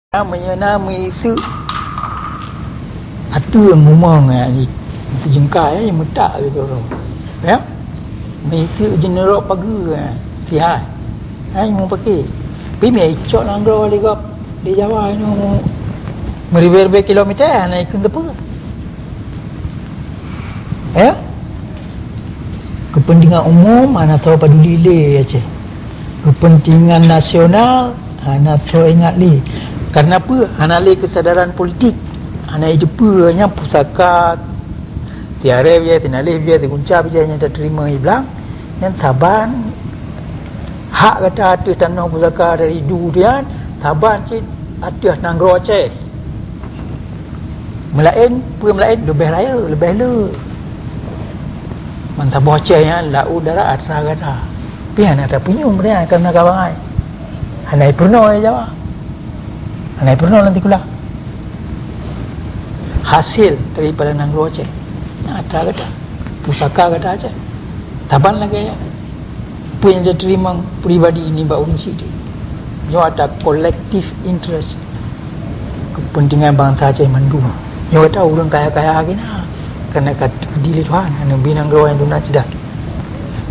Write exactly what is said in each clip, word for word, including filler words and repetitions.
Na meunyoe na meuiseuk ateueh mumang, eh, seujengkai, eh, meutak gitu. Ya? Meuiseuk jeuneuroe pageue, eh, sihai. Hai mupakè. Pi meuicok nanggroe lé gob di Jawa nyoe meuribèe-ribèe kilometer hana ikheun teupeu. Ya? Kepentingan umum hana soe paduli lé Aceh. Kepentingan nasional hana soe ingat lé. Karena peue? Hana lé kesadaran politik. Hana jiteupeue nyan pusaka tiaré bijéh, sinaleh bijéh, sigunca bijéh nyang tateurimong i blang. Nyan saban hak gata ateueh tanoh pusaka dari du nyan, saban cit ateueh nanggroe Aceh. Meulaén, peue meulaén? Leubeh rayeuk, leubeh le. Meusaboh Aceh nyan laôt darat atra gata. Pih hana tapeunyum nyan karena ka bangai. Hana jipeurunoe lé Jawa. Hana jipeurunoe lam sikula. Hasil daripada nanggroe Aceh nyan atra gata. Pusaka gata Aceh. Saban lagèe nyan. Peue nyang jiteurimong pribadi nibak ureueng sideh. Nyoe atra collective interest, kepentingan bansa Aceh mandum. Nyoe atra ureueng kaya-kaya lagèe na, karena ka teukeudi lé Tuhan, hana bi nanggroe nyang duna ceudah.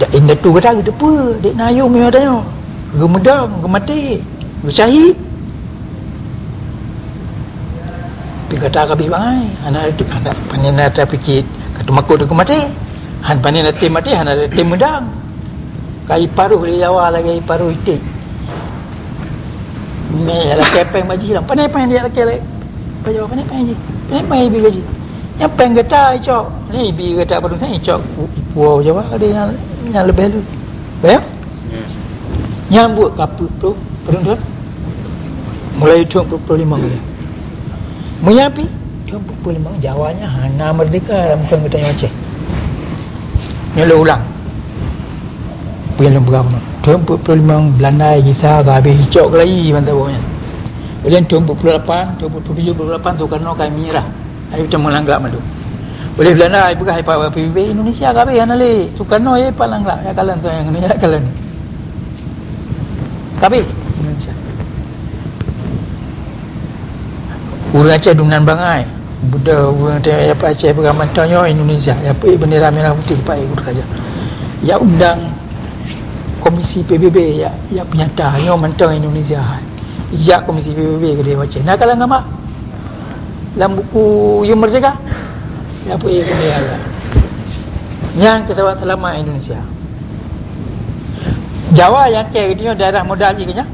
Dak indatu gata geuteupeue, dek na yum nyoe tanyoe. Geumeudong, geumaté, geusyahid. Tapi gata ka bi bangai, hana, hana, pane na tapikir ka teumakot keu maté. Han pane na tem maté, hana tem meudong. Ka jiparoh lé Jawa lagèe jiparoh iték. Mé lakèe péng bak jih lam. Pane péng jih lakèe lé. Bak Jawa pane péng jih. Pane péng jih bi gaji. Nyang péng gata icok. Ni bi gata padum nyan icok u-, u puwoe Jawa ada nyang, nyang leubeh lu. Bayang? Ya. Nyang buet ka peuet ploh, padum thôn? Mulai thôn peuet ploh limong ya. Meunyo pi, thôn peuet ploh limong Jawa nyan hana merdeka lam thôn geutanyoe Aceh. Nyoe lôn ulang. Peue nyang lôn peugah bunoe. Thôn peuet ploh limong Belanda gisa ka habéh icok keulayi bansa boh nyan. Ulèe thôn peuet ploh lapan, thôn peuet ploh tujoh, peuet ploh lapan Soekarno ka menyerah. Ayo kita meulangkah mandum. Ulèe Belanda ai peugah ipat P B B Indonesia ka habéh hana lé. Soekarno ya ipat langkah ya kalon tu yang Indonesia kalon. Ka habéh Indonesia. Ureueng Aceh dumnan bangai. Buda ureueng Aceh peugah mantong nyoe Indonesia. Ya peuék bendera merah putih paék ureueng Aceh. Ya undang komisi P B B ya, ya peunyata nyoe mantong Indonesia hai. Ijak komisi P B B keudéh Aceh. Na kalang gamak. Lam buku Yum Merdeka. Ya peuék keudéh. Nyang keutawa seulamat Indonesia. Jawa nyang kèe geutanyoe daerah modal jih keu nyan.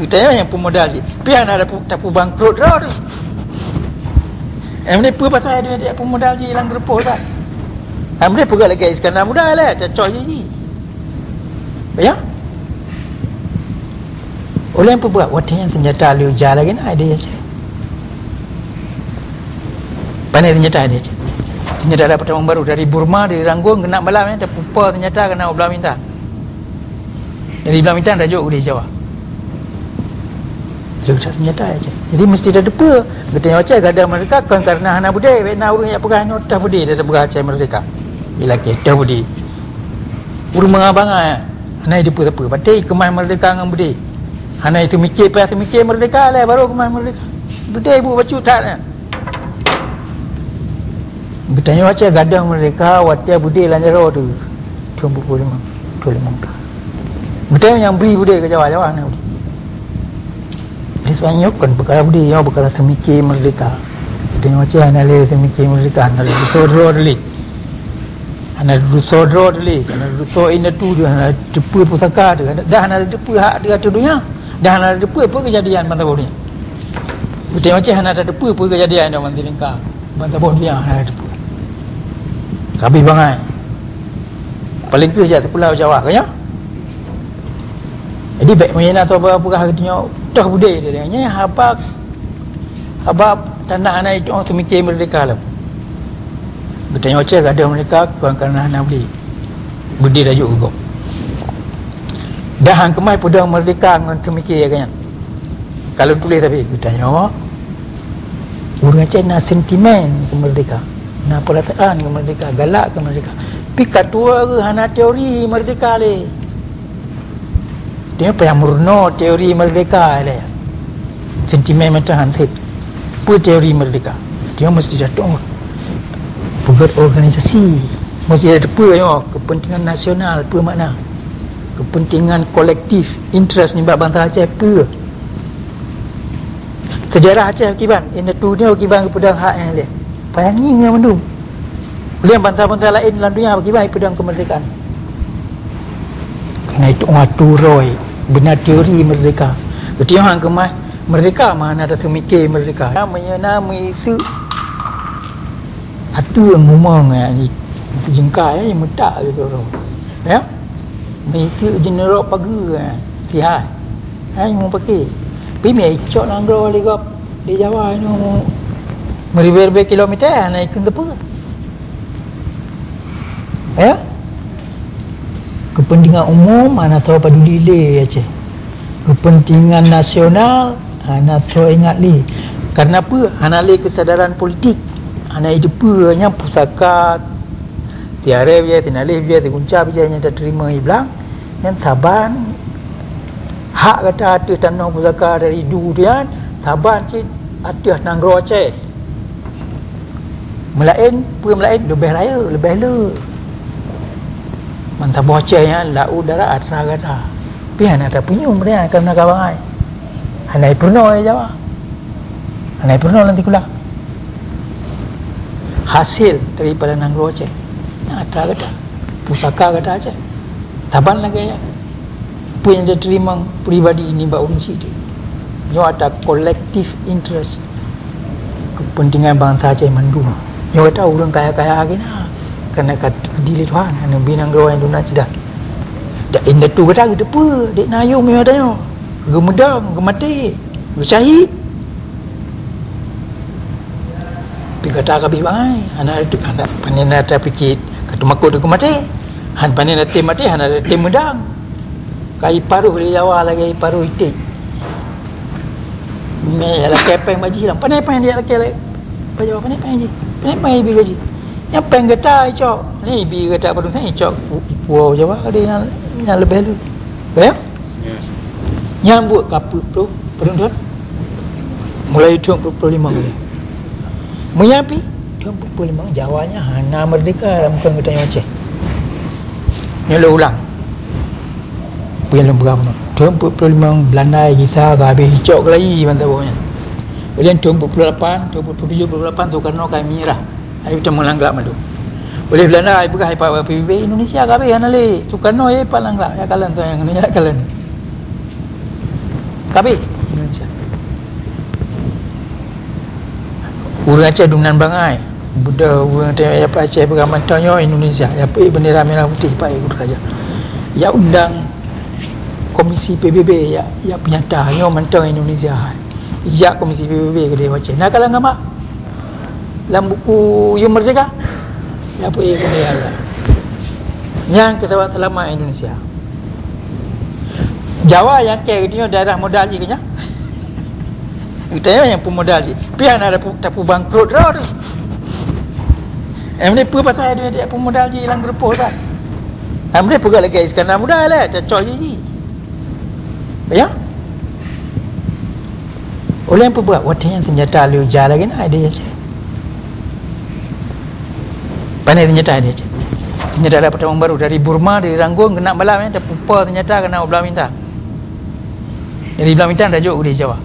Geutanyoe nyang peumodal jih. Pi hana tapeubangkrot droe teuh. Nyang peue pasai dia, dia peumodal jih lam geurupoh kan. Nyang peugah lagèe Iskandar Muda lé, tacok jih jih. Ya? Ulèe peugah watèe nyan seunjata lé uja lagèe na di Aceh. Pane seunjata di Aceh. Seunjata dapat tamong baru dari Burma, dari Rangoon, keunan malam nyan tapeupo seunjata keunan u Blang Bintang. Dari Blang Bintang tajok u Jawa. Leucah seunjata Aceh. Jadi meusti tateupeue, geutanyoe Aceh gadôh merdeka kon karena hana beudé, bèk na ureueng jak peugah nyoe teuh beudé, tapeugah Aceh merdeka. Ilakèe teuh beudé. Ureueng bangai-bangai hana jiteupeue sapeue. Patéh keumah merdeka ngon beudé. Hana jiteumiké, payah teumiké merdeka lé baru keumah merdeka. Beudé buet bacut that nyan. Geutanyoe Aceh gadôh merdeka watèe beudé lam jaroe teuh. Thôn peuet ploh limong, peuet ploh limong ka. Geutanyoe nyang bri beudé keu Jawa, Jawa hana beudé. Oleh sebab nyoe kon peukara beudé, nyoe peukara seumiké meurdéhka. Geutanyoe Aceh hana lé seumiké meurdéhka, hana lé dusoe droe teuh lé. Hana dusoe droe teuh lé, hana dusoe indatu teuh, hana teupeue pusaka teuh, dan hana teupeue hak teuh ateueh donya, dan hana teupeue peue keujadian ban saboh donya. Geutanyoe Aceh hana teupeue peue keujadian ban saboh donya, hana teupeue. Ka abéh bangai. Paléng kreueh jak sikula Jawa, ka nyoe? Jadi, bèk meunan toh peugah geutanyoe toh beudé, nyan haba, haba tanda hana itu seumiké meurdéhka lom. Geutanyoe Aceh gadôh meurdéhka kon kareuna hana beudé. Beudé tajok keu gob. Dan han keumah peudong meurdéhka ngon seumiké lagèe nyan. Ka lôn tuléh tapi geutanyoe, ureueng Aceh na sentimen keu meurdéhka, na peurasaan keu meurdéhka, galak keu meurdéhka. Pi ka tuwoe geuh hana teori meurdéhka lé. Dia payah meurunoe teori meurdéhka lé. Sentimen mantong han sép. Peue teori merdeka? Dia mesti datang peugét organisasi. Mesti ada peue nyoe, kepentingan nasional, peue makna? Kepentingan kolektif, interest nibak bansa Aceh peue? Sejarah Aceh kiban, indatu nyoe kiban geupeudong hak nyang lé. Payah ngieng nyoe mandum. Lé bansa-bansa laén lam dunia kiban peudong kemerdekaan. Kena itu ngatur roi, beuna teori merdeka. Beutôi han keumah merdeka, mana ada seumiké merdeka. Meunyoe na meuisu ateueh ngumong, eh, seujengkai, eh, meutak gitu. Ya? Meuisu jeuneuroe pageue, eh, sihai. Hai meupaké. Pi mé icok nanggroe lé gob di Jawa nyoe meuribèe-ribèe kilomèter hana ikheun teupeu. Ya? Kepentingan umum hana soe paduli lé Aceh. Kepentingan nasional hana soe ingat lé. Karena peue? Hana lé kesadaran politik. Hana jiteupeue nyang pusaka tiaré bijéh, tinaléh bijéh, tigunca bijéh nyang tateurimong iblang. Nyan saban hak gata ateueh tanoh pusaka dari du nyan, saban cit ateueh nanggroe Aceh. Meulaén, peue meulaén? Leubeh rayeuk, leubeh le. Mantong boh Aceh nyan laôt darat atra gata. Pih hana tapeunyum nyan karena ka bangai. Hana ipeurunoe Jawa. Hana ipeurunoe lam sikula. Hasil daripada nanggroe Aceh. Nyan atra gata. Pusaka gata Aceh. Saban lagèe nyan. Peue nyang tateurimong pribadi nibak ureueng syiek teuh. Nyoe atra collective interest, kepentingan bansa Aceh mandum. Nyoe gata ureueng kaya-kaya gina, karena ka teukeudi lé Tuhan, hana bi nanggroe nyang duna ceudah. Dak indatu gata geuteupeue, dek na yum nyoe tanyoe. Geumeudong, geumaté, geusyahid. Pi gata ka abéh bangai, hana, hana, pane na tapike ka teumakot keu maté. Han pane na tem maté, hana tem meudang. Ka iparoh lé Jawa lagèe iparoh iték. Mé lakèe péng bak jih lam. Pane péng jih lakèe lé. Bak Jawa pane péng jih. Pane péng ibi gaji. Nyang péng gata icok. Ni ibi gata padum nyan icok. Ipuwoe Jawa ka deh nyang, nyang leubeh lu. Ya? Ya. Nyang buet ka peuet ploh padum thon? Mulai thon peuet ploh limong. Meunyo pi thon peuet ploh limong Jawa nyan hana merdeka lam keu geutanyoe Aceh. Nyoe lôn ulang. Peue nyang lôn peugah bunoe. Thon peuet ploh limong Belanda gisa ka habéh icok keulayi bansa boh nyan. Kemudian thon peuet ploh lapan, thon peuet ploh tujoh, peuet ploh lapan Soekarno ka menyerah. Ayo kita meulang glak mandum. Oleh Belanda ai peugah ipat P B B Indonesia ka habéh hana lé. Soekarno ya ipat lam glak, ya kalon tu yang ya kalon. Ka habéh Indonesia. Ureueng Aceh dum nan bangai. Buda ureueng Aceh, ya Aceh peugah mantong nyoe Indonesia. Ya pi bendera merah putih pai ureueng Aceh. Ya undang komisi P B B ya, ya peunyata nyoe mantong Indonesia. Ijak komisi P B B keu Aceh. Na kalon gama? Lam buku Yum Merdeka? Ya pi bendera. Nyang keu sabat seulamat Indonesia. Jawa nyang keu geutanyoe daerah modal jih keu nyan. Geutanyoe nyang peumodal jih. Pi hana ada pu-, tapubangkrot droe teuh. Em ni peue pasai dia, dia peumodal jih lam geureupoh dah. Em ni peugah lagèe Iskandar Muda lah, tacok jih jih. Ya? Ulèe peugah watèe nyan seunjata lé uja lagèe na idéh Aceh. Pane seunjata idéh Aceh. Seunjata dapat tamong baru dari Burma, dari Rangoon, keunak malam nyan tapeupo seunjata keunak u Blang Bintang. Dari Blang Bintang tajok u Jawa.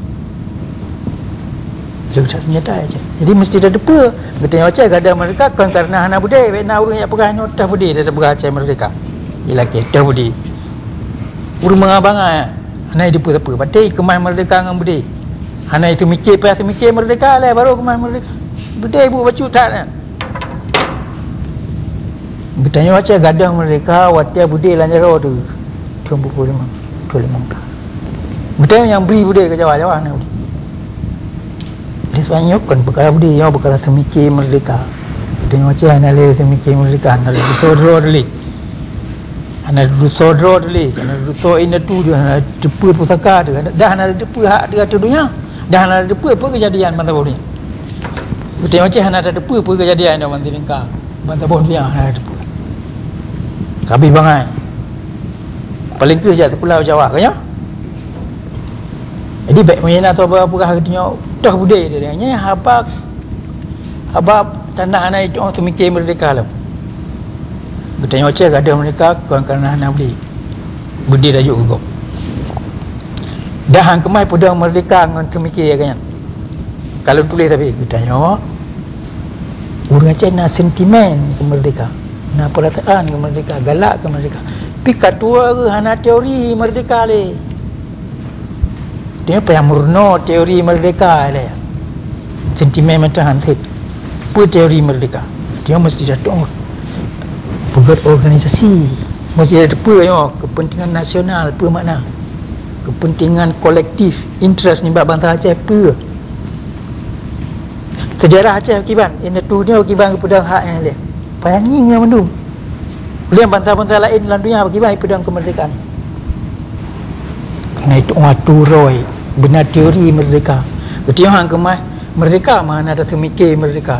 Leucah seunjata Aceh. Jadi mesti tateupeue, geutanyoe Aceh gadôh merdeka kon karena hana beudé, bèk na ureueng jak peugah nyoe teuh beudé, tapeugah Aceh merdeka. Ilakèe teuh beudé. Ureueng bangai-bangai hana jiteupeue sapeue. Batèe keumah merdeka ngon beudé. Hana jiteumiké, payah teumiké merdeka lé baru keumah merdeka. Beudé buet bacut that nyan. Geutanyoe Aceh gadôh merdeka watèe beudé lam jaroe teuh. Thôn peuet ploh limong, peuet ploh limong thôn. Geutanyoe nyang bri beudé keu Jawa, Jawa hana beudé. Oleh sebab nyoe kon peukara beudé, nyoe peukara seumiké merdeka. Geutanyoe Aceh hana lé seumiké merdeka, hana lé dusoe droe lé. Hana dusoe droe teuh lé, hana dusoe indatu teuh, hana teupeue pusaka teuh, dah hana teupeue hak teuh ateueh donya, dah hana teupeue peue keujadian bansa boh donya. Geutanyoe Aceh hana teupeue peue keujadian nyoe bansa lingka, bansa boh donya hana teupeue. Ka abéh bangai. Paléng kheueh jak sikula u Jawa, ka nyoe? Jadi bèk meunan, toh peugah geutanyoe toh beudé dia. Nyan haba, haba tanah hana jitu'oh teumike meurdeka lom. Geutanyoe Aceh gadôh meurdeka kon kareuna hana beudé. Beudé tajok keu gob. Dah han keumah peudong meurdeka ngon teumike lagèe nyan. Kalau tuléh tapi geutanyoe ureueng Aceh na sentimen keu meurdeka, na peurasaan keu meurdeka, galak keu meurdeka. Pi ka tuwo geuh hana teori meurdeka lé. Dia payah meurunoe teori meurdeka lé. Sentimen mantong han sép. Peue teori meurdeka? Dia meusti jatuh peugöt organisasi. Meusti jatuh peue nyoe, kepentingan nasional, peue makna? Kepentingan kolektif, interest nibak bansa Aceh peue? Sejarah Aceh kiban, indatu nyoe kiban geupeudong hak nyang lé. Payah ngieng nyoe mandum. Lé bansa-bansa laén lam donya kiban geupeudong keumeurdekaan. Karena itu atu roi, beuna teori meurdeka. Geutanyoe han keumah meurdeka, mana ada teumike meurdeka.